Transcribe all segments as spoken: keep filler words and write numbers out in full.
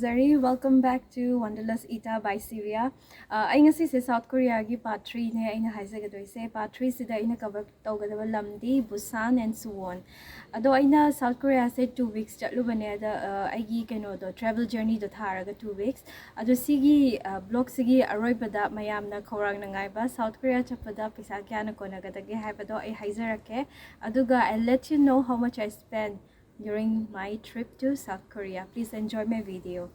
Welcome back to Wanderlust Ita by Sylvia. ꯑ, ꯑꯩ ꯉꯁꯤꯁꯦ South Korea ꯒꯤ part three ꯅꯦ ꯑꯩꯅ ꯍꯥꯏꯖꯒꯗꯣꯏꯁꯦ꯫ Part three ꯁꯤꯗ ꯑꯩꯅ cover ꯇꯧꯒꯗꯕ ꯂꯝꯗꯤ Busan and Suwon꯫ ꯑꯗꯣ ꯑꯩꯅ South Korea ꯁꯦ two weeks ꯆꯠꯂꯨꯕꯅꯦ꯫ ꯑꯗ, ꯑ, ꯑꯩꯒꯤ ꯀꯩꯅꯣꯗꯣ, travel journey ꯗꯣ ꯊꯥꯔꯒ two weeks꯫ ꯑꯗꯣ ꯁꯤꯒꯤ, ꯑ, vlog ꯁꯤꯒꯤ ꯑꯔꯣꯏꯕꯗ ꯃꯌꯥꯝꯅ ꯈꯧꯔꯥꯡꯅ ꯉꯥꯏꯕ South Korea ꯆꯠꯄꯗ ꯄꯩꯁꯥ ꯀꯌꯥꯅ ꯀꯣꯟꯅꯒꯗꯒꯦ ꯍꯥꯏꯕꯗꯣ ꯑꯩ ꯍꯥꯏꯖꯔꯛꯀꯦ꯫ ꯑꯗꯨꯒ I'll let you know how much I spent during my trip to South Korea. Please enjoy my video.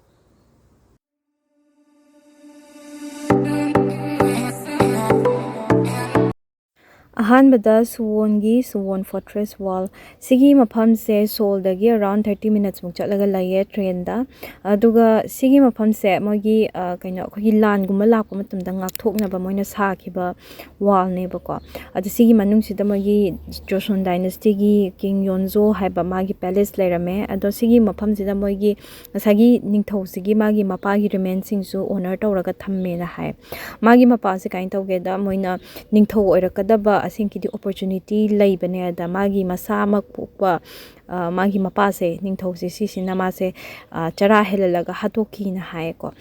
ꯑꯍꯥꯟꯕꯗ ꯁꯨꯋꯣꯟꯒꯤ Suwon Fortress Wall꯫ ꯁꯤꯒꯤ ꯃꯐꯝꯁꯦ ꯁꯣꯜꯗꯒꯤ around thirty minutes ꯃꯨꯛ ꯆꯠꯂꯒ ꯂꯩꯌꯦ train ꯗ꯫ ꯑꯗꯨꯒ ꯁꯤꯒꯤ ꯃꯐꯝꯁꯦ ꯃꯣꯏꯒꯤ, ꯑ, ꯀꯩꯅꯣ, ꯑꯩꯈꯣꯏꯒꯤ ꯂꯥꯟꯒꯨꯝꯕ ꯂꯥꯛꯄ ꯃꯇꯝꯗ ꯉꯥꯛꯊꯣꯛꯅꯕ ꯃꯣꯏꯅ ꯁꯥꯈꯤꯕ wall ꯅꯦꯕꯀꯣ꯫ ꯑꯗꯨ ꯁꯤꯒꯤ ꯃꯅꯨꯡꯁꯤꯗ ꯃꯣꯏꯒꯤ Joseon dynasty ꯒꯤ King Yeonjo ꯍꯥꯏꯕ ꯃꯥꯒꯤ palace ꯂꯩꯔꯝꯃꯦ꯫ ꯑꯗꯣ ꯁꯤꯒꯤ ꯃꯐꯝꯁꯤꯗ ꯃꯣꯏꯒꯤ ꯉꯁꯥꯏꯒꯤ ꯅꯤꯡꯊꯧꯁꯤꯒꯤ ꯃꯥꯒꯤ ꯃꯄꯥꯒꯤ remains ꯁꯤꯡꯁꯨ honour ꯇꯧꯔꯒ ꯊꯝꯃꯦꯅ ꯍꯥꯏ꯫ ꯃꯥꯒꯤ ꯃꯄꯥꯁꯦ ꯀꯃꯥꯏꯅ ꯇꯧꯒꯦꯗ, ꯃꯣꯏꯅ ꯅꯤꯡꯊꯧ ꯑꯣꯏꯔꯛꯀꯗꯕ ꯑꯁꯦꯡꯀꯤꯗꯤ opportunity ꯂꯩꯕꯅꯦ꯫ ꯑꯗ ꯃꯥꯒꯤ ꯃꯁꯥꯃꯛ ꯄꯣꯛꯄ, ꯑ, ꯃꯥꯒꯤ ꯃꯄꯥꯁꯦ, ꯅꯤꯡꯊꯧꯁꯦ, ꯁꯤꯁꯤꯅ ꯃꯥꯁꯦ, ꯑ, ꯆꯔꯥ ꯍꯦꯜꯍꯜꯂꯒ ꯍꯥꯠꯇꯣꯛꯈꯤꯅ ꯍꯥꯏꯌꯦꯀꯣ꯫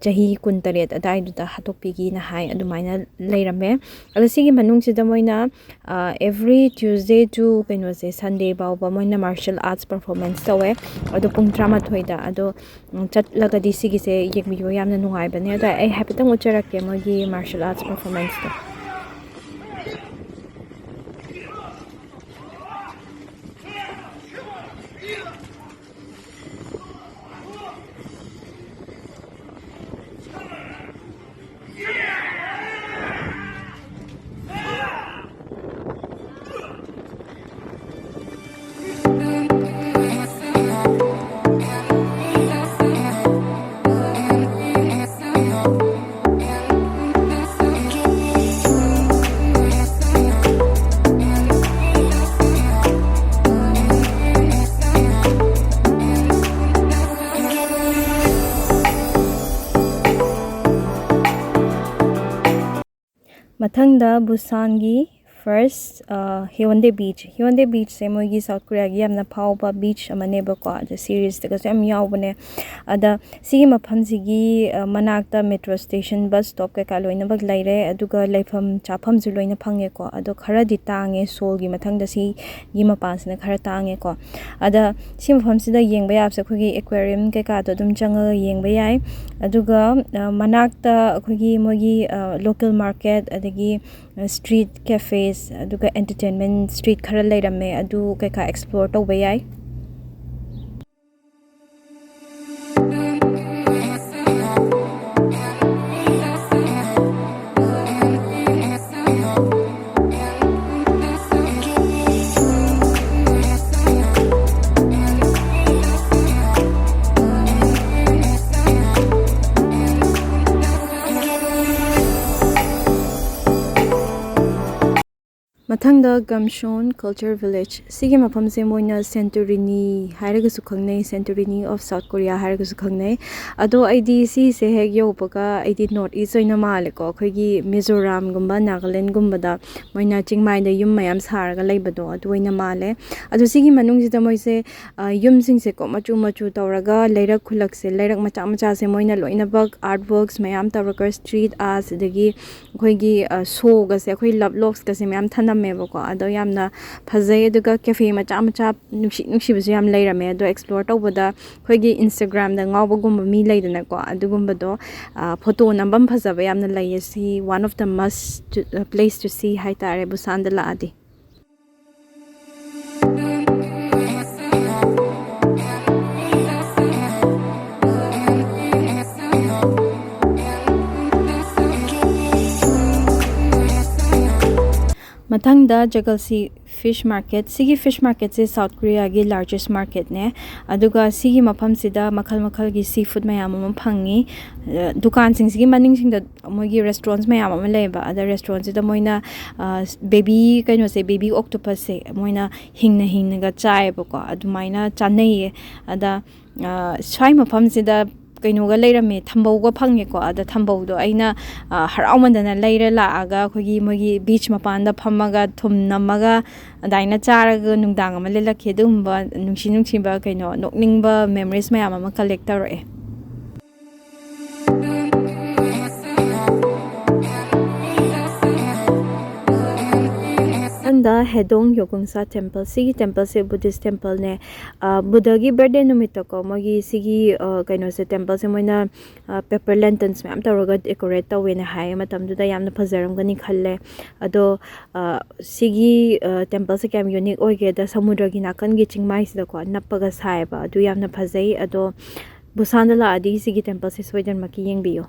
ꯆꯍꯤ ꯀꯨꯟꯇꯔꯦꯠ ꯑꯗꯥꯏꯗꯨꯗ ꯍꯥꯠꯇꯣꯛꯄꯤꯒꯤꯅ ꯍꯥꯏ꯫ ꯑꯗꯨꯃꯥꯏꯅ ꯂꯩꯔꯝꯃꯦ꯫ ꯑꯗꯣ ꯁꯤꯒꯤ ꯃꯅꯨꯡꯁꯤꯗ ꯃꯣꯏꯅ, ꯑ, every Tuesday to ꯀꯩꯅꯣꯁꯦ, Sunday ꯐꯥꯎꯕ ꯃꯣꯏꯅ martial arts performance ꯇꯧꯋꯦ꯫ ꯑꯗꯣ ꯄꯨꯡ ꯇꯔꯥꯃꯥꯊꯣꯏꯗ꯫ ꯑꯗꯣ, ꯎꯝ, ꯆꯠꯂꯒꯗꯤ ꯁꯤꯒꯤꯁꯦ ꯌꯦꯡꯕꯤꯌꯣ, ꯌꯥꯝꯅ ꯅꯨꯡꯉꯥꯏꯕꯅꯦ꯫ ꯑꯗꯣ ꯑꯩ ꯍꯥꯏꯐꯦꯠꯇꯪ ꯎꯠꯆꯔꯛꯀꯦ ꯃꯣꯏꯒꯤ martial arts performance ꯇꯣ꯫ ꯃꯊꯪꯗ ꯕꯨꯁꯥꯟꯒꯤ First, Hyundai Beach. Hyundai Beachꯁꯦ ꯃꯣꯏꯒꯤ South Koreaꯒꯤ ꯌꯥꯝꯅ ꯐꯥꯎꯕ beach ꯑꯃꯅꯦꯕꯀꯣ, ꯑꯗ seriesꯇꯒꯁꯨ ꯌꯥꯝ ꯌꯥꯎꯕꯅꯦ꯫ ꯑꯗ ꯁꯤꯒꯤ ꯃꯐꯝꯁꯤꯒꯤ ꯃꯅꯥꯛꯇ metro station, bus stop ꯀꯩꯀꯥ ꯂꯣꯏꯅꯃꯛ ꯂꯩꯔꯦ, ꯑꯗꯨꯒ ꯂꯩꯐꯝ ꯆꯥꯐꯝꯁꯨ ꯂꯣꯏꯅ ꯐꯪꯉꯦꯀꯣ꯫ ꯑꯗꯣ ꯈꯔꯗꯤ ꯇꯥꯡꯉꯦ, Seoulꯒꯤ ꯃꯊꯪꯗ ꯁꯤꯒꯤ ꯃꯄꯥꯁꯤꯅ ꯈꯔ ꯇꯥꯡꯉꯦꯀꯣ꯫ ꯑꯗ ꯁꯤ ꯃꯐꯝꯁꯤꯗ ꯌꯦꯡꯕ ꯌꯥꯕꯁꯦ ꯑꯩꯈꯣꯏꯒꯤ aquarium ꯀꯩꯀꯥꯗꯣ ꯑꯗꯨꯝ ꯆꯪꯉꯒ ꯌꯦꯡꯕ ꯌꯥꯏ꯫ ꯑꯗꯨꯒ ꯃꯅꯥꯛꯇ ꯑꯩꯈꯣꯏꯒꯤ ꯃꯣꯏꯒꯤ local market, ꯑꯗꯒꯤ street cafes, ꯑꯗꯨꯒ entertainment street ꯈꯔ ꯂꯩꯔꯝꯃꯦ, ꯑꯗꯨ ꯀꯩꯀꯥ explore ꯇꯧꯕ ꯌꯥꯏ꯫ ꯃꯊꯪꯗ Gamcheon Culture Village꯫ ꯁꯤꯒꯤ ꯃꯐꯝꯁꯦ ꯃꯣꯏꯅ Santorini ꯍꯥꯏꯔꯒꯁꯨ ꯈꯪꯅꯩ, Santorini of South Korea ꯍꯥꯏꯔꯒꯁꯨ ꯈꯪꯅꯩ꯫ ꯑꯗꯣ ꯑꯩꯗꯤ ꯁꯤꯁꯦ ꯍꯦꯛ ꯌꯧꯕꯒ ꯑꯩꯗꯤ North East ꯑꯣꯏꯅ ꯃꯥꯜꯂꯦꯀꯣ, ꯑꯩꯈꯣꯏꯒꯤ ꯃꯤꯖꯣꯔꯥꯝꯒꯨꯝꯕ ꯅꯥꯒꯥꯂꯦꯟꯒꯨꯝꯕꯗ ꯃꯣꯏꯅ ꯆꯤꯡꯃꯥꯏꯗ ꯌꯨꯝ ꯃꯌꯥꯝ ꯁꯥꯔꯒ ꯂꯩꯕꯗꯣ, ꯑꯗꯨ ꯑꯣꯏꯅ ꯃꯥꯜꯂꯦ꯫ ꯑꯗꯣ ꯁꯤꯒꯤ ꯃꯅꯨꯡꯁꯤꯗ ꯃꯣꯏꯁꯦ ꯌꯨꯝꯁꯤꯡꯁꯦꯀꯣ ꯃꯆꯨ ꯃꯆꯨ ꯇꯧꯔꯒ, ꯂꯩꯔꯛ ꯈꯨꯜꯂꯛꯁꯦ, ꯂꯩꯔꯛ ꯃꯆꯥ ꯃꯆꯥꯁꯦ ꯃꯣꯏꯅ ꯂꯣꯏꯅꯃꯛ artworks ꯃꯌꯥꯝ ꯇꯧꯔꯒ, street arts, ꯑꯗꯒꯤ ꯑꯩꯈꯣꯏꯒꯤ showꯒꯁꯦ, ꯑꯩꯈꯣꯏ love locksꯀꯁꯦ ꯃꯌꯥꯝ ꯊꯅꯝꯃꯦꯕꯀꯣ꯫ ꯑꯗꯣ ꯌꯥꯝꯅ ꯐꯖꯩ꯫ ꯑꯗꯨꯒ cafe ꯃꯆꯥ ꯃꯆꯥ ꯅꯨꯡꯁꯤ ꯅꯨꯡꯁꯤꯕꯁꯨ ꯌꯥꯝ ꯂꯩꯔꯝꯃꯦ꯫ ꯑꯗꯣ explore ꯇꯧꯕꯗ ꯑꯩꯈꯣꯏꯒꯤ Instagramꯗ ꯉꯥꯎꯕꯒꯨꯝꯕ ꯃꯤ ꯂꯩꯗꯅꯀꯣ, ꯑꯗꯨꯒꯨꯝꯕꯗꯣ photo ꯅꯝꯐꯝ ꯐꯖꯕ ꯌꯥꯝꯅ ꯂꯩꯌꯦ꯫ ꯁꯤ one of the must to, place to see ꯍꯥꯏꯇꯥꯔꯦ, Busanꯗ ꯂꯥꯛꯑꯗꯤ꯫ ꯃꯊꯪꯗ ꯖꯒꯜꯁꯤ fish market꯫ ꯁꯤꯒꯤ fish marketꯁꯦ South Koreaꯒꯤ largest marketꯅꯦ꯫ ꯑꯗꯨꯒ ꯁꯤꯒꯤ ꯃꯐꯝꯁꯤꯗ ꯃꯈꯜ ꯃꯈꯜꯒꯤ seafood ꯃꯌꯥꯝ ꯑꯃ ꯐꯪꯉꯤ꯫ ꯗꯨꯀꯥꯟꯁꯤꯡꯁꯤꯒꯤ ꯃꯅꯤꯡꯁꯤꯡꯗ ꯃꯣꯏꯒꯤ restaurants ꯃꯌꯥꯝ ꯑꯃ ꯂꯩꯌꯦꯕ꯫ ꯑꯗ restaurantꯁꯤꯗ ꯃꯣꯏꯅ baby ꯀꯩꯅꯣꯁꯦ, baby octopusꯁꯦ ꯃꯣꯏꯅ ꯍꯤꯡꯅ ꯍꯤꯡꯅꯒ ꯆꯥꯏꯌꯦꯕꯀꯣ, ꯑꯗꯨꯃꯥꯏꯅ ꯆꯥꯅꯩꯌꯦ꯫ ꯑꯗ ꯁ꯭ꯋꯥꯏ ꯃꯐꯝꯁꯤꯗ ꯀꯩꯅꯣꯒ ꯂꯩꯔꯝꯃꯦ, ꯊꯝꯕꯧꯒ ꯐꯪꯉꯦꯀꯣ꯫ ꯑꯗ ꯊꯝꯕꯧꯗꯣ ꯑꯩꯅ, ꯑ, ꯍꯔꯥꯎꯃꯟꯗꯅ ꯂꯩꯔ ꯂꯥꯛꯑꯒ ꯑꯩꯈꯣꯏꯒꯤ ꯃꯣꯏꯒꯤ beach ꯃꯄꯥꯟꯗ ꯐꯝꯃꯒ ꯊꯨꯝ ꯅꯝꯃꯒ ꯑꯗꯨꯃꯥꯏꯅ ꯆꯥꯔꯒ ꯅꯨꯡꯗꯥꯡ ꯑꯃ ꯂꯦꯜꯂꯛꯈꯤ꯫ ꯑꯗꯨꯒꯨꯝꯕ ꯅꯨꯡꯁꯤ ꯅꯨꯡꯁꯤꯕ, ꯀꯩꯅꯣ, ꯅꯣꯛꯅꯤꯡꯕ memories ꯃꯌꯥꯝ ꯑꯃ collect ꯇꯧꯔꯛꯑꯦ꯫ ꯍꯟꯗ ꯍꯦꯗꯣꯡ ꯌꯣꯒꯨꯡꯁꯥ temple, ꯁꯤꯒꯤ temple ꯁꯦ Buddhist temple ꯅꯦ꯫ ꯑ, ꯕꯨꯙꯒꯤ birthday ꯅꯨꯃꯤꯠꯇꯀꯣ, ꯃꯣꯏꯒꯤ ꯁꯤꯒꯤ, ꯑ, ꯀꯩꯅꯣꯁꯦ, temple ꯁꯦ ꯃꯣꯏꯅ, ꯑ, paper lanterns ꯃꯌꯥꯝ ꯇꯧꯔꯒ decorate ꯇꯧꯋꯦꯅ ꯍꯥꯏ꯫ ꯃꯇꯝꯗꯨꯗ ꯌꯥꯝꯅ ꯐꯖꯔꯝꯒꯅꯤ ꯈꯜꯂꯦ꯫ ꯑꯗꯣ, ꯑ, ꯁꯤꯒꯤ, ꯑ, temple ꯁꯦ ꯀꯌꯥꯝ unique ꯑꯣꯏꯒꯦꯗ, ꯁꯃꯨꯗ꯭ꯔꯒꯤ ꯅꯥꯀꯟꯒꯤ ꯆꯤꯡꯃꯥꯏꯁꯤꯗꯀꯣ ꯅꯞꯄꯒ ꯁꯥꯏꯌꯦꯕ꯫ ꯑꯗꯨ ꯌꯥꯝꯅ ꯐꯖꯩ꯫ ꯑꯗꯣ ꯕꯨꯁꯥꯟꯗ ꯂꯥꯛꯑꯗꯤ ꯁꯤꯒꯤ temple ꯁꯦ ꯁꯣꯏꯗꯅꯃꯛꯀꯤ ꯌꯦꯡꯕꯤꯌꯨ꯫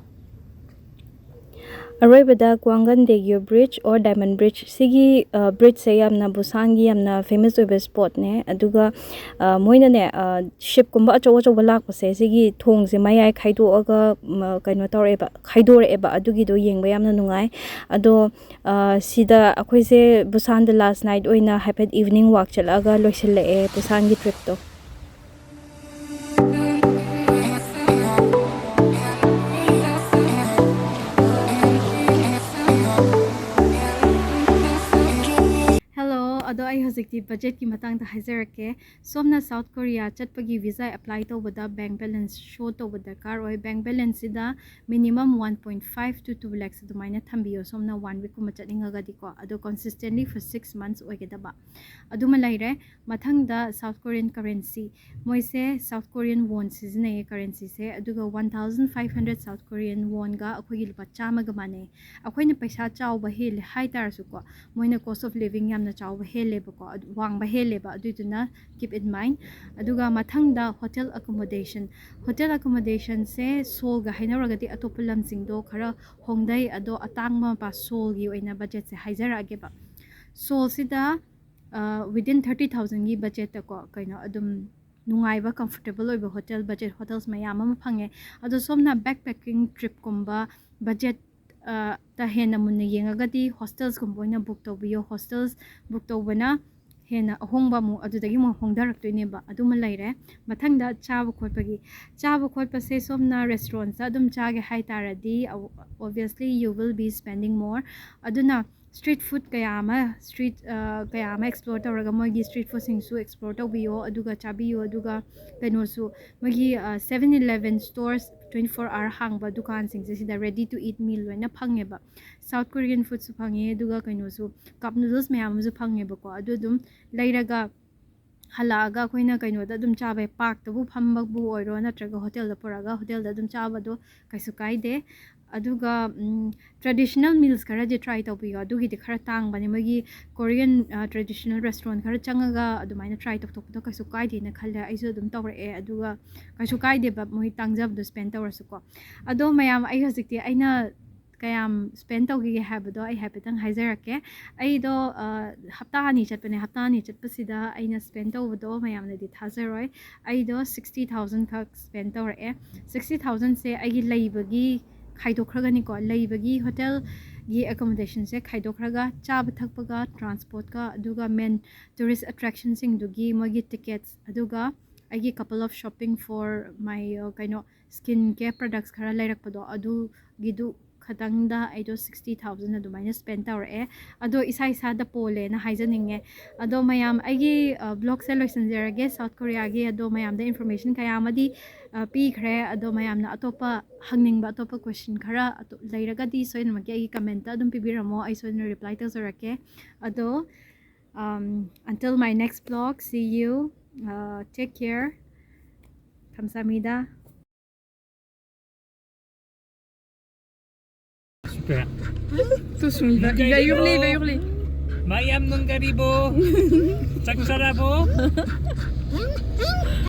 ꯑꯔꯣꯏꯕꯗ ꯀ꯭ꯋꯥꯡꯒꯟ ꯗꯦꯒ꯭ꯌꯨ bridge or diamond bridge, ꯁꯤꯒꯤ, ꯑ, bridge ꯁꯦ ꯌꯥꯝꯅ ꯕꯨꯁꯥꯟꯒꯤ ꯌꯥꯝꯅ famous ꯑꯣꯏꯕ spot ꯅꯦ꯫ ꯑꯗꯨꯒ, ꯑ, ꯃꯣꯏꯅꯅꯦ, ꯑ, ship ꯀꯨꯝꯕ ꯑꯆꯧ ꯑꯆꯧꯕ ꯂꯥꯛꯄꯁꯦ ꯁꯤꯒꯤ ꯊꯣꯡꯁꯦ ꯃꯌꯥꯏ ꯈꯥꯏꯗꯣꯛꯑꯒ, ꯃ, ꯀꯩꯅꯣ ꯇꯧꯔꯛꯑꯦꯕ, ꯈꯥꯏꯗꯣꯔꯛꯑꯦꯕ꯫ ꯑꯗꯨꯒꯤꯗꯣ ꯌꯦꯡꯕ ꯌꯥꯝꯅ ꯅꯨꯡꯉꯥꯏ꯫ ꯑꯗꯣ, ꯑ, ꯁꯤꯗ ꯑꯩꯈꯣꯏꯁꯦ ꯕꯨꯁꯥꯟꯗ last night ꯑꯣꯏꯅ ꯍꯥꯏꯐꯦꯠ evening walk ꯆꯠꯂꯛꯑꯒ ꯂꯣꯏꯁꯤꯜꯂꯛꯑꯦ ꯕꯨꯁꯥꯟꯒꯤ trip ꯇꯣ꯫ Hello, ꯑꯗꯣ ꯑꯩ ꯍꯧꯖꯤꯛꯇꯤ budget ꯀꯤ ꯃꯇꯥꯡꯗ ꯍꯥꯏꯖꯔꯛꯀꯦ꯫ ꯁꯣꯝꯅ South Korea ꯆꯠꯄꯒꯤ visa apply ꯇꯧꯕꯗ bank balance show ꯇꯧꯕ ꯗꯔꯀꯥꯔ ꯑꯣꯏ꯫ Bank balance ꯁꯤꯗ minimum one point five to two lakhs ꯑꯗꯨꯃꯥꯏꯅ ꯊꯝꯕꯤꯌꯣ, ꯁꯣꯝꯅ one week ꯀꯨꯝꯕ ꯆꯠꯅꯤꯡꯉꯒꯗꯤꯀꯣ꯫ ꯑꯗꯣ consistently for six months ꯑꯣꯏꯒꯗꯕ꯫ ꯑꯗꯨꯃ ꯂꯩꯔꯦ꯫ ꯃꯊꯪꯗ South Korean currency꯫ ꯃꯣꯏꯁꯦ South Korean won ꯁꯤꯖꯤꯟꯅꯩꯌꯦ currency ꯁꯦ꯫ ꯑꯗꯨꯒ one thousand five hundred South Korean won ꯒ ꯑꯩꯈꯣꯏꯒꯤ ꯂꯨꯄꯥ ꯆꯥꯝꯃꯒ ꯃꯥꯟꯅꯩ꯫ ꯑꯩꯈꯣꯏꯅ ꯄꯩꯁꯥ ꯆꯥꯎꯕ ꯍꯦꯜꯂꯦ ꯍꯥꯏ ꯇꯥꯔꯁꯨꯀꯣ, ꯃꯣꯏꯅ cost of living ꯌꯥꯝꯅ ꯆꯥꯎꯕ ꯍꯦꯜꯂꯦꯕꯀꯣ, ꯑꯗꯨ ꯋꯥꯡꯕ ꯍꯦꯜꯂꯦꯕ꯫ ꯑꯗꯨꯏꯗꯨꯅ keep in mind꯫ ꯑꯗꯨꯒ ꯃꯊꯪꯗ hotel accommodation꯫ Hotel accommodation ꯁꯦ Seoul ꯒ ꯍꯥꯏꯅꯔꯨꯔꯒꯗꯤ ꯑꯇꯣꯞꯄ ꯂꯝꯁꯤꯡꯗꯣ ꯈꯔ ꯍꯣꯡꯗꯩ꯫ ꯑꯗꯣ ꯑꯇꯥꯡꯕ ꯃꯄꯥ Seoul ꯒꯤ ꯑꯣꯏꯅ budget ꯁꯦ ꯍꯥꯏꯖꯔꯛꯑꯒꯦꯕ꯫ Seoul ꯁꯤꯗ, ꯑ, within thirty thousand ꯒꯤ budget ꯇꯀꯣ, ꯀꯩꯅꯣ, ꯑꯗꯨꯝ ꯅꯨꯡꯉꯥꯏꯕ, comfortable ꯑꯣꯏꯕ hotel, budget hotels ꯃꯌꯥꯝ ꯑꯃ ꯐꯪꯉꯦ꯫ ꯑꯗꯣ ꯁꯣꯝꯅ backpacking trip ꯀꯨꯝꯕ budget, ꯑ, ꯇ ꯍꯦꯟꯅ ꯃꯨꯟꯅ ꯌꯦꯡꯉꯒꯗꯤ hostels ꯀꯨꯝꯕ ꯑꯣꯏꯅ book ꯇꯧꯕꯤꯌꯣ꯫ Hostels book ꯇꯧꯕꯅ ꯍꯦꯟꯅ ꯑꯍꯣꯡꯕ ꯑꯃꯨꯛ ꯑꯗꯨꯗꯒꯤ ꯑꯃꯨꯛ ꯍꯣꯡꯊꯔꯛꯇꯣꯏꯅꯦꯕ꯫ ꯑꯗꯨꯃ ꯂꯩꯔꯦ꯫ ꯃꯊꯪꯗ ꯆꯥꯕ ꯈꯣꯠꯄꯒꯤ, ꯆꯥꯕ ꯈꯣꯠꯄꯁꯦ ꯁꯣꯝꯅ restaurantꯇ ꯑꯗꯨꯝ ꯆꯥꯒꯦ ꯍꯥꯏ ꯇꯥꯔꯗꯤ, obviously you will be spending more. ꯑꯗꯨꯅ street food ꯀꯌꯥ ꯑꯃ, street ꯀꯌꯥ ꯑꯃ explore ꯇꯧꯔꯒ ꯃꯣꯏꯒꯤ street foodꯁꯤꯡꯁꯨ explore ꯇꯧꯕꯤꯌꯣ, ꯑꯗꯨꯒ ꯆꯥꯕꯤꯌꯣ꯫ ꯑꯗꯨꯒ ꯀꯩꯅꯣꯁꯨ, ꯃꯣꯏꯒꯤ seven eleven stores, twenty four hour ꯍꯥꯡꯕ ꯗꯨꯀꯥꯟꯁꯤꯡꯁꯦ, ꯁꯤꯗ ready to eat meal ꯂꯣꯏꯅ ꯐꯪꯉꯦꯕ꯫ South Korean foodꯁꯨ ꯐꯪꯉꯦ, ꯑꯗꯨꯒ ꯀꯩꯅꯣꯁꯨ, cup noodles ꯃꯌꯥꯝ ꯑꯃꯁꯨ ꯐꯪꯉꯦꯕꯀꯣ꯫ ꯑꯗꯨ ꯑꯗꯨꯝ ꯂꯩꯔꯒ ꯍꯜꯂꯛꯑꯒ ꯑꯩꯈꯣꯏꯅ ꯀꯩꯅꯣꯗ ꯑꯗꯨꯝ ꯆꯥꯕ ꯌꯥꯏ꯫ Parkꯇꯕꯨ ꯐꯝꯕꯕꯨ ꯑꯣꯏꯔꯣ, ꯅꯠꯇ꯭ꯔꯒ ꯍꯣꯇꯦꯜꯗ ꯄꯨꯔꯛꯑꯒ ꯍꯣꯇꯦꯜꯗ ꯑꯗꯨꯝ ꯆꯥꯕꯗꯣ ꯀꯩꯁꯨ ꯀꯥꯏꯗꯦ꯫ ꯑꯗꯨꯒ traditional meals ꯈꯔꯗꯤ try ꯇꯧꯕꯤꯌꯣ꯫ ꯑꯗꯨꯒꯤꯗꯤ ꯈꯔ ꯇꯥꯡꯕꯅꯦ꯫ ꯃꯣꯏꯒꯤ Korean traditional restaurant ꯈꯔ ꯆꯪꯉꯒ ꯑꯗꯨꯃꯥꯏꯅ try ꯇꯧꯊꯣꯛꯄꯗꯣ ꯀꯩꯁꯨ ꯀꯥꯏꯗꯦꯅ ꯈꯜꯂꯦ꯫ ꯑꯩꯁꯨ ꯑꯗꯨꯝ ꯇꯧꯔꯛꯑꯦ꯫ ꯑꯗꯨꯒ ꯀꯩꯁꯨ ꯀꯥꯏꯗꯦꯕ ꯃꯣꯏ ꯇꯥꯡꯖꯕꯗꯣ spend ꯇꯧꯔꯁꯨꯀꯣ꯫ ꯑꯗꯣ ꯃꯌꯥꯝ, ꯑꯩ ꯍꯧꯖꯤꯛꯇꯤ ꯑꯩꯅ ꯀꯌꯥꯝ spend ꯇꯧꯈꯤꯒꯦ ꯍꯥꯏꯕꯗꯣ ꯑꯩ ꯍꯥꯏꯐꯦꯠꯇꯪ ꯍꯥꯏꯖꯔꯛꯀꯦ꯫ ꯑꯩꯗꯣ ꯍꯞꯇꯥ ꯑꯅꯤ ꯆꯠꯄꯅꯦ꯫ ꯍꯞꯇꯥ ꯑꯅꯤ ꯆꯠꯄꯁꯤꯗ ꯑꯩꯅ spend ꯇꯧꯕꯗꯣ ꯃꯌꯥꯝꯅꯗꯤ ꯊꯥꯖꯔꯣꯏ꯫ ꯑꯩꯗꯣ sixty thousand ꯈꯛ spend ꯇꯧꯔꯛꯑꯦ꯫ Sixty thousandꯁꯦ ꯑꯩꯒꯤ ꯂꯩꯕꯒꯤ ꯈꯥꯏꯗꯣꯛꯈ꯭ꯔꯒꯅꯤꯀꯣ, ꯂꯩꯕꯒꯤ, ꯍꯣꯇꯦꯜꯒꯤ accommodationꯁꯦ ꯈꯥꯏꯗꯣꯛꯈ꯭ꯔꯒ, ꯆꯥꯕ ꯊꯛꯄꯒ, transportꯀ, ꯑꯗꯨꯒ main tourist attractionꯁꯤꯡꯗꯨꯒꯤ ꯃꯣꯏꯒꯤ tickets, ꯑꯗꯨꯒ ꯑꯩꯒꯤ couple of shopping for my ꯀꯩꯅꯣ, skin care products ꯈꯔ ꯂꯩꯔꯛꯄꯗꯣ, ꯑꯗꯨꯒꯤꯗꯨ ꯈꯇꯪꯗ ꯑꯩꯗꯣ sixty thousand ꯑꯗꯨꯃꯥꯏꯅ spend ꯇꯧꯔꯛꯑꯦ꯫ ꯑꯗꯣ ꯏꯁꯥ ꯏꯁꯥꯗ ꯄꯣꯜꯂꯦꯅ ꯍꯥꯏꯖꯅꯤꯡꯉꯦ꯫ ꯑꯗꯣ ꯃꯌꯥꯝ, ꯑꯩꯒꯤ vlogꯁꯦ ꯂꯣꯏꯁꯤꯟꯖꯔꯒꯦ꯫ South Koreaꯒꯤ ꯑꯗꯣ ꯃꯌꯥꯝꯗ information ꯀꯌꯥ ꯑꯃꯗꯤ ꯄꯤꯈ꯭ꯔꯦ꯫ ꯑꯗꯣ ꯃꯌꯥꯝꯅ ꯑꯇꯣꯞꯄ ꯍꯪꯅꯤꯡꯕ ꯑꯇꯣꯞꯄ question ꯈꯔ ꯂꯩꯔꯒꯗꯤ ꯁꯣꯏꯗꯅꯃꯛꯀꯤ ꯑꯩꯒꯤ commentꯇ ꯑꯗꯨꯝ ꯄꯤꯕꯤꯔꯝꯃꯣ, ꯑꯩ ꯁꯣꯏꯗꯅ reply ꯇꯧꯖꯔꯛꯀꯦ꯫ ꯑꯗꯣ until my next vlog, see you. Take care. 감사합니다. Attention, il va, il va hurler, il va hurler. Mariam Nongaribo. Chakcharabo.